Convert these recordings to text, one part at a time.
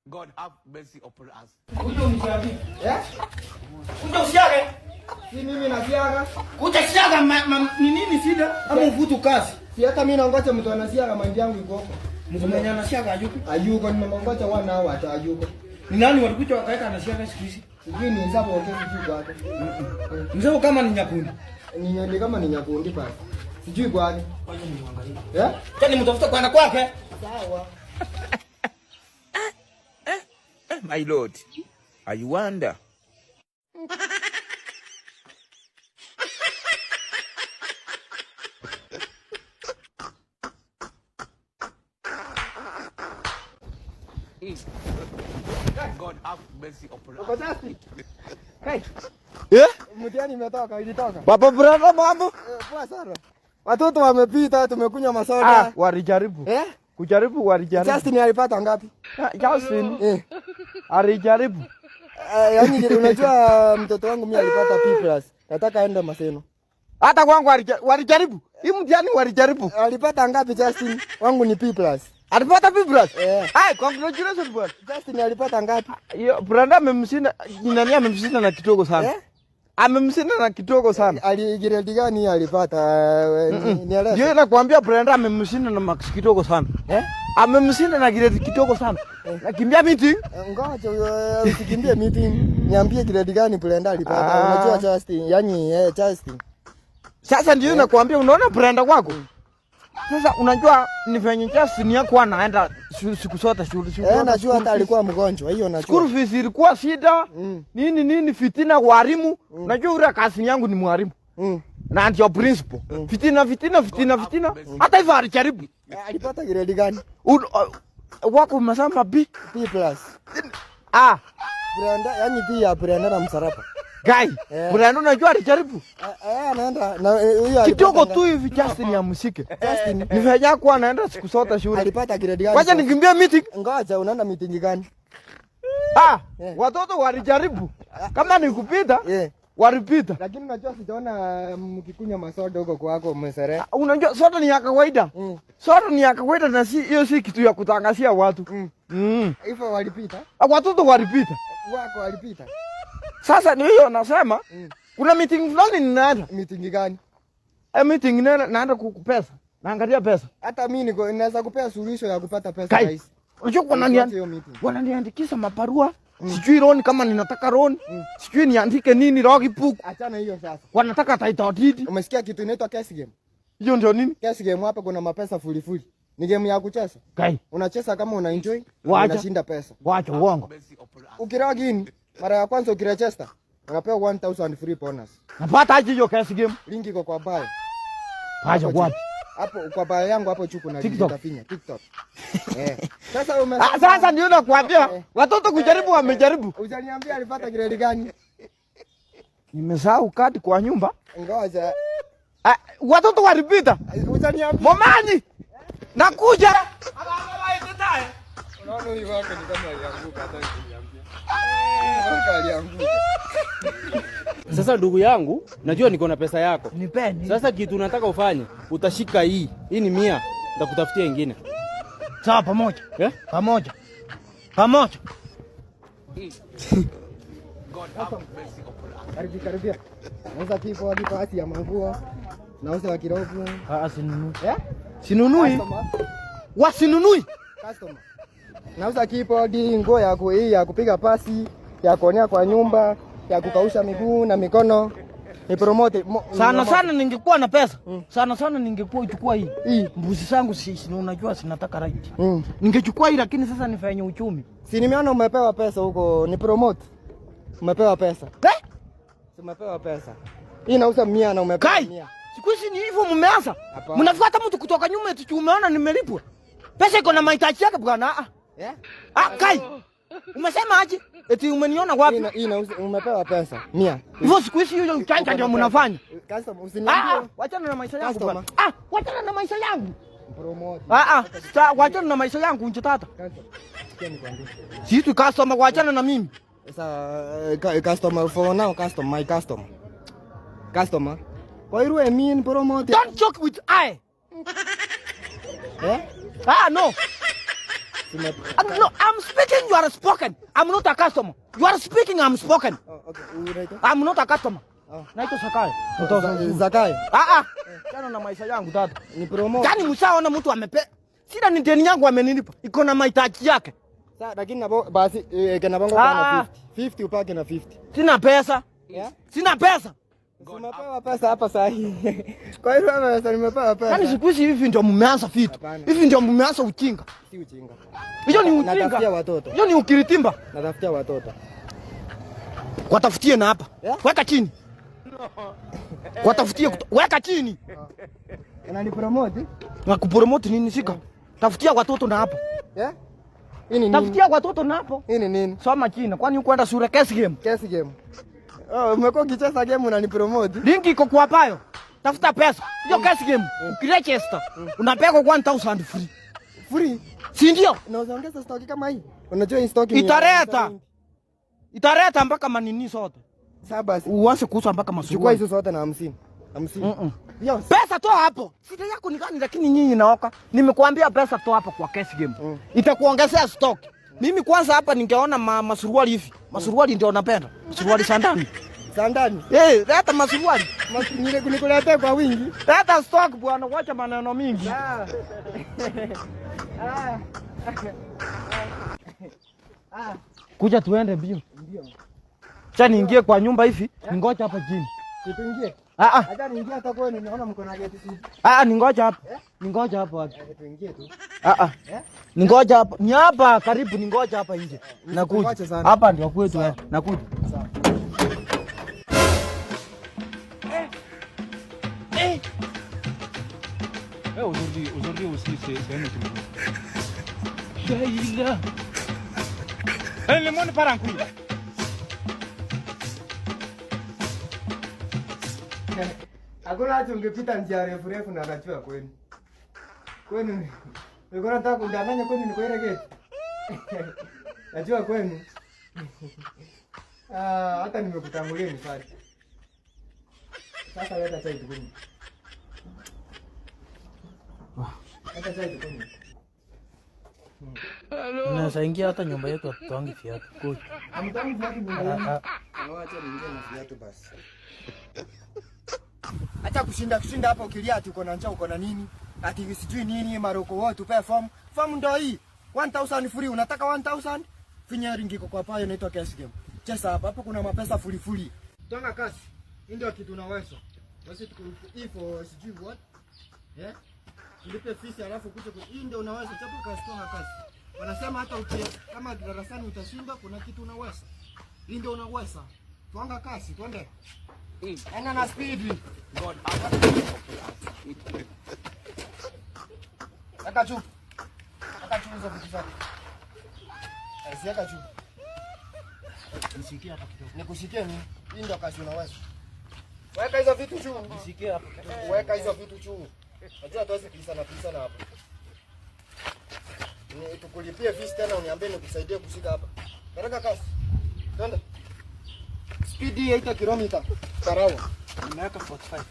God have mercy upon us. Kuja unisiage. Eh? Kuja usiage. Si mimi nasiaga. Kuja siaga ni nini shida? Ama uvutu kazi. Si hata mimi nangoja mtu anasiaga mahindi yangu iko huko. Mtu mwenye anasiaga hayuko. Ayuko, nimemngoja one hour hata hayuko. Ni nani walikuja wakaweka anasiaga siku hizi? Sijui ni nzabo wote sijui kwake. Mzee kama ni Nyakundi. Ni ni kama ni Nyakundi pale. Sijui kwake. Wacha nimwangalie. Eh? Tena nimtafute kwenda kwake. Sawa. My lord, I wonder. God have mercy upon us. Uko safi? Hey, Eh? mtihani imetoka, ilitoka. Baba brother mambo? Eh, poa sana. Watoto wamepita, tumekunywa masoda. Ah, walijaribu. Eh? Kujaribu walijaribu. Justin alipata ngapi? Ah, Justin Eh. alijaribu. Yaani unajua mtoto wangu mimi alipata P+. Nataka aende Maseno. Hata kwangu walijaribu. Hii mtihani walijaribu. Alipata ngapi Justin? Wangu ni P+. Alipata B plus. Eh. Hai, congratulations bwana. Justin alipata ngapi? Hiyo brother amemshinda, ni nani amemshinda na kidogo sana. Eh? Amemshinda na kidogo sana. Ali grade gani alipata? Nieleze. Ndio nakwambia Brenda amemshinda na max kidogo sana. Eh? Amemshinda na grade kidogo sana. Nakimbia meeting. Ngoja usikimbie meeting. Niambie grade gani Brenda alipata. Ah. Unajua Justin, yani Justin. Sasa ndio nakwambia unaona Brenda kwako. Sasa unajua ni venye Justin yako anaenda siku zote shule siku Eh, zote, najua school hata fees. alikuwa mgonjwa, hiyo najua. School fees ilikuwa shida. Nini nini fitina walimu. Unajua ule kazi yangu ni mwalimu. Na ndio principal. Fitina fitina fitina fitina. Hata hivyo alijaribu. Alipata grade gani? Wako umesema B. P+. Ah, Brenda, yani B ya Brenda na msarapa. guy. Eh. Brenda unajua alijaribu. Anaenda na huyo alipata Kidogo ngapi? tu hivi Justin amshike. Justin Ni venye kuwa anaenda siku zote shule. alipata grade gani? Wacha nikimbie meeting. Ngoja, unaenda meeting gani? Ah, Eh. watoto walijaribu. Kama ni kupita, Eh. walipita. Lakini unajua sijaona mkikunywa masoda huko kwako msere. Ah, unajua soda ni ya kawaida. Soda ni ya kawaida na si hiyo si kitu ya kutangazia watu. Hivyo walipita? Ah, watoto walipita. Wako walipita. Sasa ni hiyo nasema kuna meeting fulani ninaenda. Meeting gani? Eh, meeting naenda kukupesa. Naangalia pesa. Hata mimi niko naweza kupea suluhisho ya kupata pesa Kai. rahisi. Unajua kuna Usiache hiyo meeting. wananiandikisha mabarua. Sijui loan kama ninataka loan. Sijui niandike nini logbook. Achana hiyo sasa. Wanataka title deed. Umesikia kitu inaitwa cash game? Hiyo ndio nini? Cash game hapa kuna mapesa fulifuli. Ni game ya kucheza. Kai. Unacheza kama una enjoy, Wacha. unashinda pesa. Wacha uongo. Mercy upon us. Ukilogin mara ya kwanza ukiregister, unapewa 1000 free bonus. Napata aje hiyo cash game? Link iko kwa bio. Wacha wapi? Hapo kwa bio yangu hapo juu kuna link TikTok. utafinya TikTok. Eh. Sasa umesema Ah, sasa ndio nakwambia watoto kujaribu wamejaribu. Hujaniambia alipata grade gani? Nimesahau kadi kwa nyumba. Ngoja. Ah, watoto walipita. Hujaniambia. Momani! Nakuja. Unaona huyu wako ni kama alianguka hata ukiniambia. Wako alianguka. Sasa ndugu yangu, najua niko na pesa yako. Nipeni. Sasa kitu nataka ufanye, utashika hii. Hii ni 100, nitakutafutia ingine. Sawa, pamoja. Eh? Pamoja. Pamoja. God have mercy upon us. Karibia karibia. Nauza keyboard, pasi ya manguo. Nauza kirobu. Ah, sinunui. Eh? Sinunui. Customer. Wasinunui. Customer. Nauza keyboard, nguo ya ku hii ya kupiga pasi, ya kuonea kwa nyumba, ya kukausha miguu na mikono. Ni promote. Sana sana ningekuwa na pesa. Sana sana ningekuwa chukua hii. Hii. Mbuzi zangu si unajua sinataka right. Ningechukua hii lakini sasa nifanye uchumi. Si nimeona umepewa pesa huko, ni promote. Umepewa pesa. Eh? Si umepewa pesa. Hii nauza 100 na umepewa Kai. 100. Siku hizi ni hivyo mmeanza. Hapana. Mnafuata mtu kutoka nyuma eti umeona nimelipwa. Pesa iko na mahitaji yake bwana. Ah. Eh? Ah, Kai. Umesema aje? Eti umeniona wapi? Hii nauza umepewa pesa 100. Hivyo siku hizi hiyo uchanja ndio mnafanya. Customer Ah, usiniambie. wachana na maisha yangu Customer. bwana. Ah, wachana na maisha yangu. Promote. Ah ah, wachana na maisha yangu nje tata. Customer. Sikia nikwambie. Sisi customer wachana na mimi. Sasa customer for now, customer, my customer. Customer. Kwa hiyo mean promote. Don't joke with I. Eh? Ah no. Tume No, I'm speaking you are spoken, I'm not a customer. You are speaking, I'm spoken. Oh, okay. Unaitwa? I'm not a customer. Oh. Naitwa Zakayo. Zakayo. Ah ah. Chana na maisha yangu tata. Ni promote. Yaani mshaona mtu amepe. Shida ni deni yangu amenilipa. Iko na mahitaji yake. Sasa lakini nabo basi kana bongo Ah. kwa 50. 50 upake na 50. Sina pesa. Yeah? Sina pesa. Umepewa pesa hapa saa hii. Kwa hiyo wewe nimepewa pesa. Yaani siku hizi hivi ndio mmeanza vitu. Hapana. Hivi ndio mmeanza ujinga. Si ujinga. Hiyo ni Natafutia ujinga. watoto. Hiyo ni ukiritimba. Natafutia watoto. Watafutie na hapa. Yeah? Weka chini. Watafutie weka chini. Unanipromote? Na kupromote nini shika? Tafutia watoto na hapo. Yeah? Hii ni nini? Tafutia watoto na hapo. Hii ni nini? Soma chini. Kwani ukwenda shule kesi game? Kesi game. Oh, umekuwa ukicheza game unanipromote. Link iko kwa payo. Tafuta pesa. Hiyo cash game ukiregister unapewa 1000 free. Free. Si ndio? Unaweza ongeza stock kama hii. Unajua hii stock ni ya- Itareta. Itareta mpaka manini sote. Sasa basi. Uanze kuuza mpaka Chukua masuruali. hizo zote na 50. 50. Mm-mm. Yes. Pesa toa hapo. Shida yako ni gani lakini nyinyi naoka? Nimekuambia pesa toa hapo kwa cash game. Itakuongezea stock. Mimi kwanza hapa ningeona masuruali hivi. Masuruali ndio napenda. Suruali za ndani. Za ndani. Eh, leta masuruali. Nikuletee kwa wingi. Leta stock bwana, wacha maneno mingi. Kuja tuende mbio. Cha niingie kwa nyumba hivi, ningoja hapa chini. Tuingie. Ah ah, Hata niingie hata kwenu naona mko na geti si. ah ah, ningoja hapa. Ningoja hapa wapi? Tuingie tu. Ah ah. Ningoja hapa. Ni hapa karibu, ningoja hapa nje. Nakuja. Usikuache sana. Hapa ndio kwetu eh. Nakuja. Sawa. Eh, aujourd'hui aussi, c'est un autre jour. Eh, le monde part en couille. Hakuna hata ungepita njia refu refu na akajua kwenu. Kwenu ulikuwa unataka kudanganya kwenu ni kwa ile geti. Najua kwenu. Ah, hata nimekutangulia nifanye. Sasa leta chai tukunywe. Leta chai tukunywe. Unaweza ingia hata nyumba yetu hatutoangi viatu. Kuja. Hamtaki viatu nyumba yenu. Wacha niingie na viatu basi. Acha kushinda kushinda hapa ukilia ati uko na njaa uko na nini? Ati sijui nini Maroko wote tupe form. Form ndio hii. 1000 free unataka 1000? Finya ringi iko kwa payo inaitwa cash game. Cheza hapa hapa kuna mapesa fuli fuli. Twanga kasi. Hii ndio kitu unaweza. Basi tuko ifo sijui what. Yeah? Tulipe fees alafu kuja hii ndio unaweza chapa kasi twanga kasi. Wanasema hata uki kama darasani utashinda kuna kitu unaweza. Hii ndio unaweza. Twanga kasi twende. Enda na speed. God have mercy upon us. Weka juu. Weka juu hizo vitu zako. Eh, siweka juu. Nishikie hapa kidogo. Nikushikie nini? Hii ndio kazi unaweza. Weka hizo vitu juu. Nishikie hapa kidogo. Weka hizo vitu juu. Najua hatuwezi pisana pisana hapa. Ni tukulipie fees tena uniambie nikusaidie kushika hapa. Peleka kasi. Twende. Speed 80 km per hour. Nimeweka 45.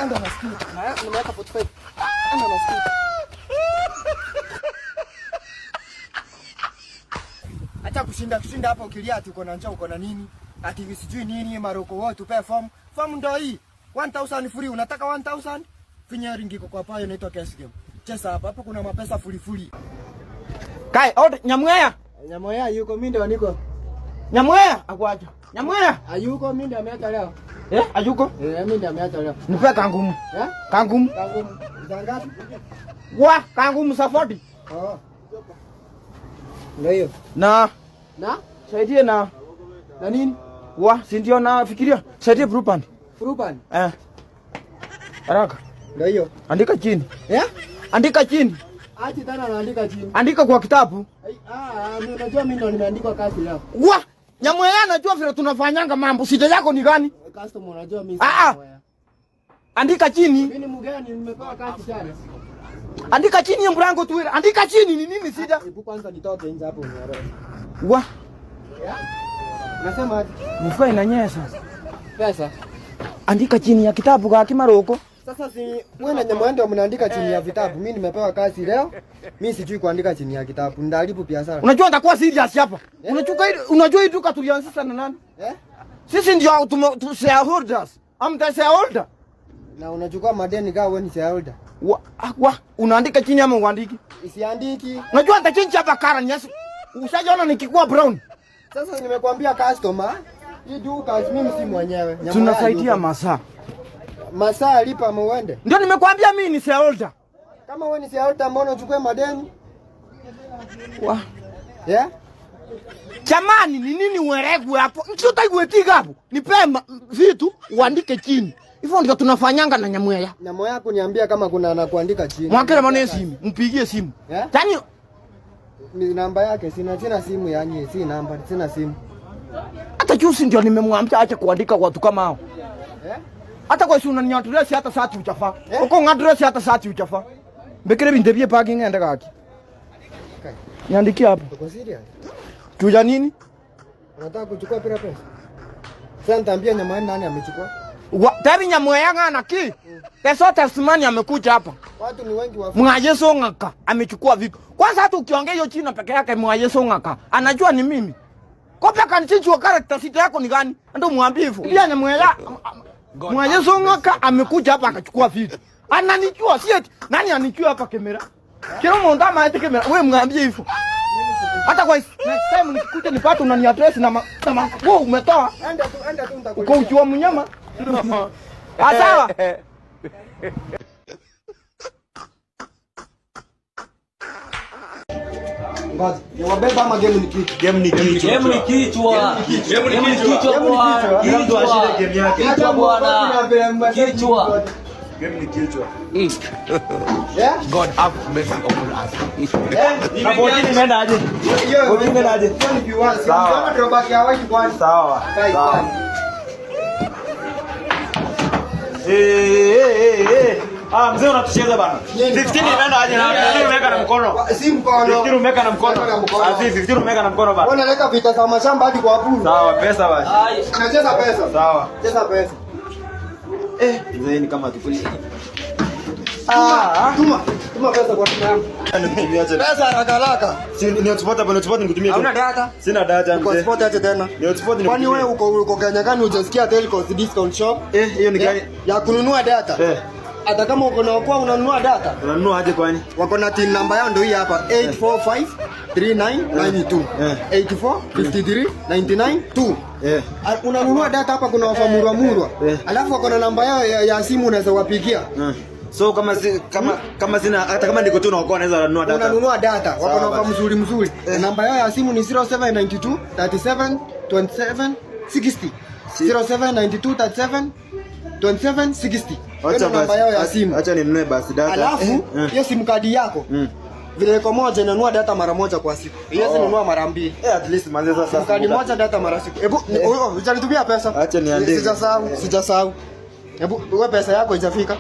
Enda na speed. Na nimeweka 45. Enda na speed. Acha kushinda kushinda hapa ukilia ati uko na njaa uko na nini? Ati sijui nini Maroko wote tupe form. Form ndio hii. 1000 free unataka 1000? Finya ringi iko kwa payo inaitwa cash game. Cheza hapa hapa kuna mapesa fuli fuli. Kai, od Nyamweya. Nyamoya yuko mimi ndio niko. Nyamweya akwacha. Nyamweya. Ayuko mimi ndio ameacha leo. Eh, ayuko. Eh, mimi ndio ameacha leo. Nipe kangumu. Eh? Kangumu. Kangumu. Za ngapi? Wa, kangumu sa 40. Oh. Ndio hiyo. Na Na? saidie na Na nini? wa, si ndio na fikiria. Saidie blue band. Frupan. Eh. Haraka. Ndio hiyo. Andika chini. Eh? Andika chini. Achi tena naandika chini. Andika kwa kitabu. Ai, Ah, mimi unajua mimi ndo nimeandikwa kazi leo. Wa, Nyamweya anajua vile tunafanyanga mambo. Shida yako ni gani? Customer unajua mimi. Ah, ah. Andika chini. Mimi ni mgeni nimepewa kazi jana. Andika chini ya mlango tu ile. Andika chini ni nini shida? Hebu kwanza nitoke nje hapo unielewe. Wa, Unasema aje? mvua inanyesha. Pesa. Andika chini ya kitabu kwa Kimaroko. Sasa si wewe na Nyamwende ndio mnaandika chini ya vitabu. Mimi nimepewa kazi leo. Mimi sijui kuandika chini ya kitabu. Ndalipu biashara. Unajua nitakuwa serious hapa. Unachukua hii, unajua hii duka tulianzisha na nani? Eh? Sisi ndio shareholders. I'm the shareholder. Na unachukua madeni kama wewe ni shareholder. Wa, ah, wa, unaandika chini ama uandiki? Isiandiki. Unajua nitachange hapa kara nyasi. Ushajiona nikikuwa brown. Sasa nimekuambia customer, hii duka mimi si mwenyewe. Nyamwaya Tunasaidia yuko. Masaa. Masaa lipa muende. Ndio nimekuambia mimi ni shareholder. Kama wewe ni shareholder, mbona uchukue madeni? Wa. Yeah? Jamani, ni nini ueregwe hapo? Ndio hapo. Nipe vitu uandike chini. Hivyo ndio tunafanyanga na Nyamweya. Nyamwaya kuniambia kama kuna anakuandika chini. Mwakele mwana simu, mpigie simu. Yeah? Yaani Mi namba yake sina simu yani, si namba, sina simu. Hata juzi ndio nimemwambia ache kuandika watu kama hao. Eh? Hata kwa suna ni address hata sati uchafa. Eh? Uko address hata sati uchafa. Mbekere binte bie parking enda kaki. Okay. Niandikie hapo. Uko serious? Tuja nini? Unataka kuchukua pira pesa? Sasa nitaambia Nyamwaya nani amechukua. Tabi Nyamweya ngana ki? Pesa Tasmania amekuja hapa. Watu ni wengi wa Mwayeso ngaka amechukua vitu. Kwanza hata ukiongea hiyo china peke yake Mwayeso ngaka anajua ni mimi. Kopa kanichinjwa character sita yako ni gani? Ndio mwambie hivyo. Pia Nyamweya Mwayeso ngaka amekuja hapa akachukua vitu. Ananijua si eti nani anijua hapa kamera? Kila mtu ama eti kamera. Wewe mwambie hivyo. Hata kwa next time nikikuja nipate unani address na wewe umetoa. Enda tu nitakulipa. Uko ukiwa mnyama. Ah, sawa. Ngoja. Niwabeba ama game ni kichwa? Game ni kichwa. Game ni kichwa. Game ni kichwa bwana. Kila mtu ashinde game yake. Kichwa bwana. Kichwa. Game ni kichwa. Yeah? God have mercy upon us. Na 14 imeenda aje? Hiyo 14 imeenda aje? hiyo ni viewers. Sawa. Kama drawback ya wiki kwanza. Sawa. Kai, Sawa. kai. Eh. Ah, mzee unatucheza bana. 15 imeenda aje na 15 umeweka na mkono. Si mkono. 15 umeweka na mkono. Umeweka na mkono. Ah, si 15 umeweka na mkono bana. Wewe unaleta vita za mashamba hadi kwa puru. Sawa, pesa basi. Unacheza pesa. Sawa. Cheza pesa. Mzee ni kama tukuli. Tuma pesa kwa simu yangu. Nikutumia aje? Pesa haraka haraka. Si ni hotspot hapa, ni hotspot nikutumie. Hauna data? Sina data Uko mzee. spot aje tena? Ni hotspot nikutumie. Kwani wewe uko Kenya gani hujasikia Telcos discount shop? Eh, hiyo ni gani? Ya kununua data. Eh. Hata kama uko na kwa unanunua data. Unanunua aje kwani? Wako na tin namba yao ndio hii hapa 845 3992. Eh. 84 53 99 2. Eh. Unanunua data hapa kuna ofa murwa murwa. Eh. Alafu wako na namba yao ya simu unaweza wapigia. Eh. So kama si, kama sina hata kama niko tu naokoa naweza nunua data. Unanunua data, wako na Sawa ofa basi. mzuri mzuri. Namba yao ya simu ni 0792 37 27 60. 0792 37 27 60. Hiyo Acha ndio namba basi. yao ya simu. Acha ninunue basi data. Alafu Eh. hiyo simu kadi yako vile iko moja inanunua data mara moja kwa siku. Iwezi nunua mara mbili. Eh, at least manze sasa. Simu kadi moja data mara siku. Hebu hujanitumia pesa. Acha niandike. Sijasahau. Hebu wewe pesa yako haijafika.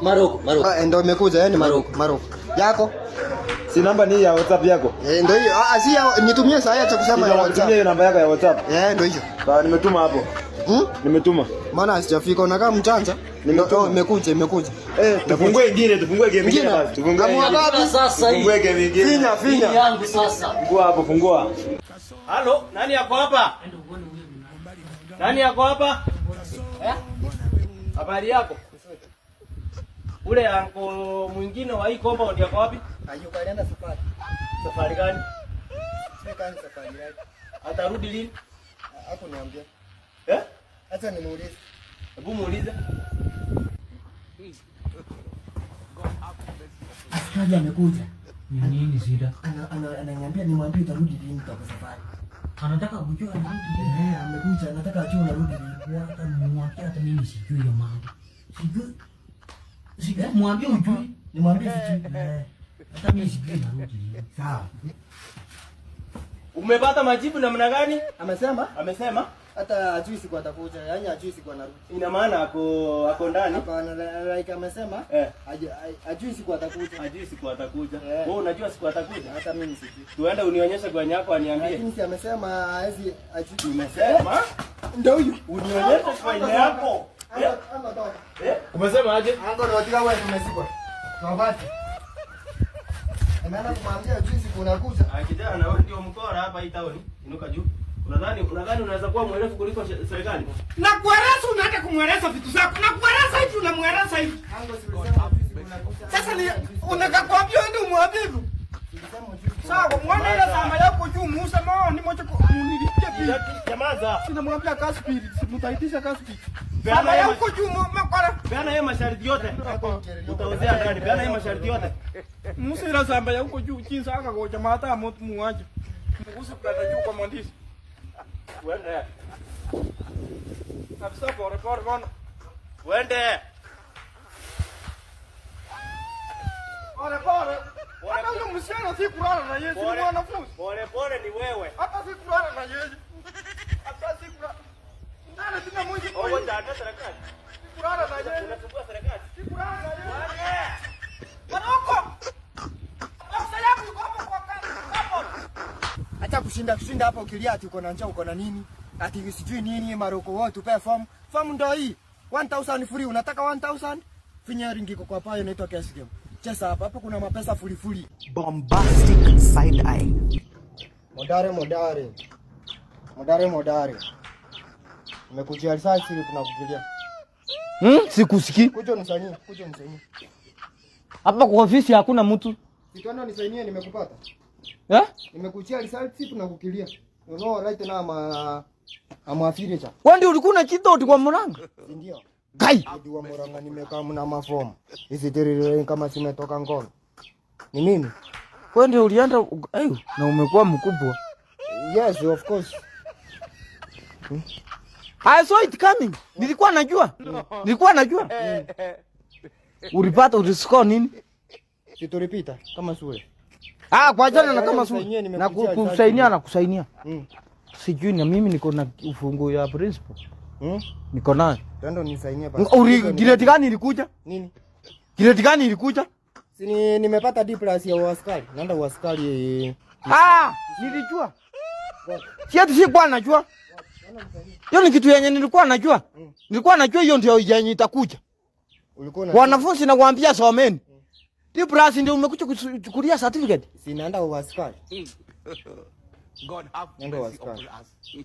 Maroko, Maroko. Ah, ndio imekuja, yani Maroko. Maroko. Yako? Si namba ni ya WhatsApp yako? Eh, ndio hiyo. Ah, si ya, nitumie saa hii acha kusema ya Nitumie WhatsApp. hiyo namba yako ya WhatsApp. Eh, ndio hiyo. Sawa, nimetuma hapo. Nimetuma. Maana sijafika, unakaa mchanja. Nimetuma. Oh, imekuja, imekuja. Eh, tufungue ingine, tufungue game ingine Ingine? basi. Tufungue. Amua ingine. ngapi? Sasa hii. Tufungue game ingine. Finya, finya. Hii yangu sasa. Fungua hapo, fungua. Halo, nani yako hapa? Nani yako hapa? Eh? Habari yako? Ule anko mwingine wa hii compound yako wapi? Ayuko alienda safari. Safari gani? Sio kani safari yake. Atarudi lini? Hakuniambia. Eh? Acha nimuulize. Hebu muulize. Askari amekuja. Ni nini shida? Ananiambia nimwambie utarudi lini kutoka safari. Anataka kujua narudi lini. Eh, amekuja anataka ajue unarudi lini. Hata mwambie hata mimi sijui hiyo mambo. Sijui. Sijui mwambie ujui. Nimwambie sijui. Eh. Hata mimi sijui narudi lini. Sawa. Umepata majibu namna gani? Amesema Amesema hata ajui siku atakuja, yaani ajui siku anarudi. ina maana ako ndani. Hapana, like amesema Eh. ajui siku atakuja. Ajui siku atakuja. Eh. Wewe unajua siku atakuja? Hata mimi sijui. Tuende unionyeshe kwenye yako aniambie. Lakini si amesema hawezi ajui. Nimesema Ndio huyu. unionyeshe kwenye yako. Anga toka. Umesema aje? Anga ndio wewe umezikwa. Mabati. Nimeenda kumwambia juzi kuna kucha. Ah, kijana wewe ndio mkora hapa hii town. Inuka juu. Unadhani unaweza kuwa mwerevu kuliko serikali? Na kueleza unaenda kumweleza vitu zako. Na kueleza hivi unamweleza hivi. Anga si ulisema juzi kuna kucha. Sasa ni unakakwambia uende umwambie hivyo. Sawa, muone ile sama yako juu muusa mao ni moja munilipie pili. Nyamaza. Sinamwambia kaspi, mtaitisha kaspi. Sama yako juu makora. Peana yeye masharti yote. Utaozea ndani. Peana yeye masharti yote. Muusa ile samba yako juu chinsa aka goja mata mtu muaje. Muusa plata juu kwa mwandishi. Uende. Kabisa pore pore bwana. Uende. Pore pore. Hata huyo msichana si kulala na yeye, si mwanafunzi. Pole pole ni wewe. Hata si kulala na yeye. Hata si kulala. Ndani tena mwingi. Wewe ndio serikali. Si kulala na yeye. Unasumbua serikali. Si kulala na yeye. Maroko. Afisa yangu yuko hapo kwa kazi. Acha kushinda hapa ukilia ati uko na njaa uko na nini? Ati sijui nini Maroko wote tupe form. Form ndio hii. 1000 free unataka 1000? Finya ringi iko kwa payo inaitwa cash game. Cheza hapa hapa kuna mapesa fuli fuli. Bombastic side eye. Modare modare. Modare modare. Nimekujia risasi ili tunakujulia. Sikusikii. Kuja unisaidie, kuja unisaidie. Hapa kwa ofisi hakuna mtu. Sitwende unisaidie nimekupata. Eh? Nimekujia risasi tunakukilia. You know right now I'm a villager. Wewe ndio ulikuwa unachita kwa mlango? Si ndio? Kai. Ndio Murang'a nimekaa mna mafomu. Hizi terere kama zimetoka ngono. Ni mimi? Wewe ndio ulienda ayo na umekuwa mkubwa. Yes, of course. I saw it coming. Nilikuwa najua. Nilikuwa najua. Ulipata uliscore nini? Si tulipita kama shule. Ah, kwa jana na kama Nisaidie, sura. Na nimekujia kusainia na kusainia. Sijui na mimi niko na ufunguo ya principal. Niko nayo. Twende unisaidie basi. Uri grade gani ilikuja? Nini? Grade gani ilikuja? Si nimepata D plus ya uaskari. Naenda uaskari. Ah, nilijua. Si ati sikuwa najua. Hiyo ni kitu yenye nilikuwa najua. Nilikuwa najua hiyo ndio yenye itakuja. Ulikuwa na Wanafunzi nakwambia someni. D plus ndio umekuja kuchukulia certificate. Si naenda uaskari. Naenda uaskari.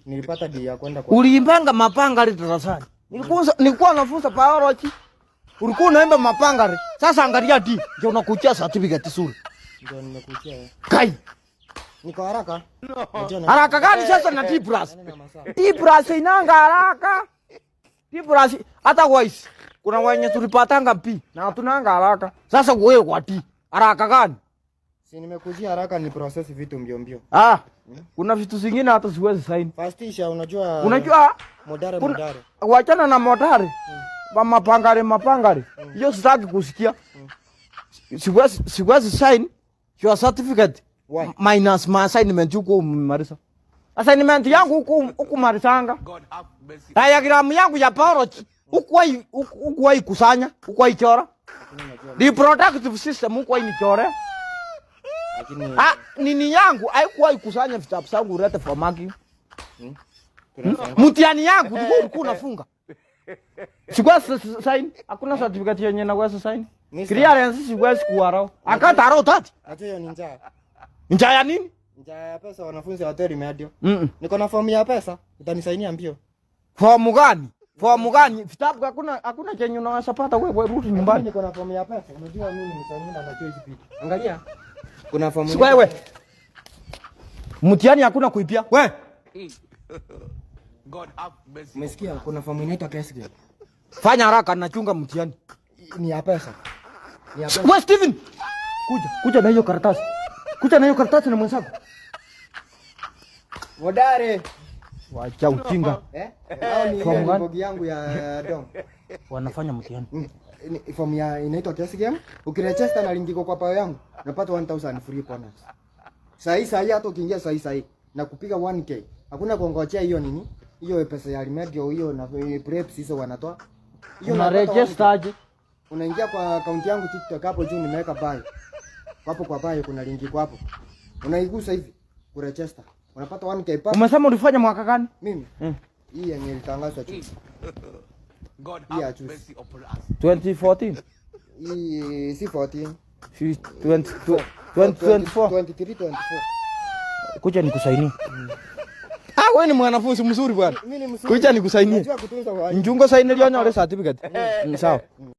Nilipata D ya kwenda kwa. Uliimbanga mapanga darasani. Nilikuwa nafunza biology. Ulikuwa unaimba mapanga. Sasa angalia D ndio unakuchia certificate sura. Ndio nimekuchia. Kai. Niko haraka. No. Haraka gani sasa na D plus? D plus inanga haraka. D plus hata wise. Kuna wenye tulipatanga P na hatunanga haraka. Sasa wewe kwa D haraka gani? Si nimekujia haraka ni process vitu mbio mbio. Ah. Kuna vitu zingine hata siwezi sign. Fastisha unajua. Unajua Modare modare. Wachana na modare. Mapangare mapangare. Hiyo sitaki kusikia. Siwezi sign your certificate. Why? Minus my assignment huko umemaliza. Assignment yangu huko marisanga. Diagram yangu ya biology huko kusanya, huko ichora. Reproductive system huko inichore. Lakini ah, nini yangu haikuwa ikusanya vitabu zangu ulete for marking. Mtihani yangu ulikuwa unafunga. Sikuwa sign, hakuna certificate yenye naweza sign. Clearance siwezi kuarao. Akata arao tati. Acha hiyo ni njaa. Njaa ya nini? Njaa ya pesa wanafunzi wa hoteli meadio. Niko na fomu ya pesa, utanisainia mbio. Fomu gani? Fomu gani? Vitabu hakuna chenye unaweza pata wewe rudi nyumbani. Niko na fomu ya pesa. Unajua mimi ni msanii na najua hizi vitu. Angalia. Kuna fomu. Si wewe. Mtihani hakuna kuipia. We. God have mercy. Umesikia kuna fomu inaitwa cash game. Fanya haraka nachunga mtihani. Ni ya pesa. Ni ya pesa. Wewe Steven. Kuja na hiyo karatasi. Kuja na hiyo karatasi na mwenzako. Modare. Wacha ujinga. Eh? Ni bogi yangu ya dom. Wanafanya mtihani. Form ya inaitwa cash game. Ukiregister na link iko kwa pao yangu, unapata 1000 free bonus. Sahi hata ukiingia sahi na kupiga 1k. Hakuna kuongojea hiyo nini? Hiyo pesa ya remedial hiyo na preps hizo wanatoa. Hiyo una register aje? Unaingia kwa account yangu TikTok hapo juu nimeweka bio. Hapo kwa bio kuna link iko hapo. Unaigusa hivi kuregister. Unapata 1k pa. Umesema ulifanya mwaka gani? Mimi? Hii yenye ilitangazwa tu. Hii ya juzi. 2014. Hii si 14. 20 2024. 23 24. Kuja nikusainie. Ah, wewe ni mwanafunzi mzuri bwana. Mimi ni mzuri. Kuja nikusainie. Najua kutunza walimu. Njungo saini leo nyore certificate. Sawa.